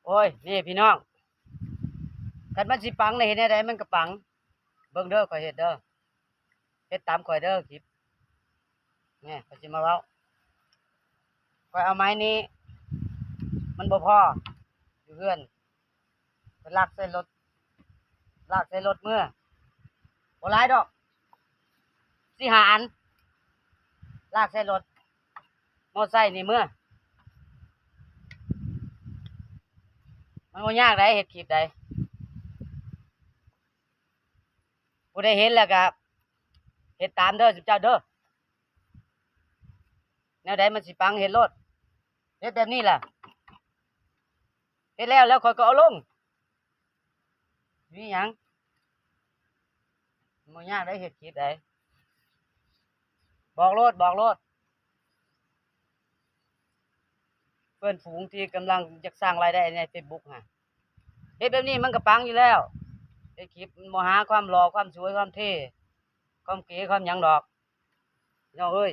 ໂອ້ຍ ນີ້ພີ່ນ້ອງ ຄັນມັນຊິປັງນີ້ ເຮັດແນວໃດມັນກໍປັງ. ເບິ່ງເດີ ຂ້ອຍເຮັດເດີ ເຮັດຕາມຂ້ອຍເດີ ຄລິບ ນີ້ ຂ້ອຍຊິມາເວົ້າ ຂ້ອຍເອົາໄມ້ນີ້ ມັນບໍ່ພໍ ຢູ່ເຮືອນ ໄປລາກໃສ່ລົດ ລາກໃສ່ລົດເມືອ ບໍ່ຫຼາຍດອກ ສີ່ຫ້າອັນ ລາກໃສ່ລົດມໍໄຊນີ້ເມືອ. ມັນບໍ່ຍາກໃດ ເຮັດຄລິບໃດ ຜູ້ໃດເຫັນແລ້ວກະເຮັດຕາມເດີ ຊຸມເຈົ້າເດີ. ແນວໃດມັນຊິປັງ ເຮັດໂລດ ເຮັດແບບນີ້ລະ ເຮັດແລ້ວ ແລ້ວຂ້ອຍກໍເອົາລົງ ມີຫຍັງ ບໍ່ຍາກໃດ ເຮັດຄລິບໃດ ບອກໂລດ ບອກໂລດ ເພື່ອນຝູງທີ່ກຳລັງຢາກສ້າງລາຍໄດ້ໃນເຟສບຸກຫັ້ນ ເຮັດແບບນີ້ມັນກໍປັງຢູ່ແລ້ວ ເຮັດຄລິບ ມັນບໍ່ຫາຄວາມຫຼໍ່ ຄວາມສວຍ ຄວາມເທ່ ຄວາມເກ ຄວາມຫຍັງດອກ ພີ່ນ້ອງເອີຍ.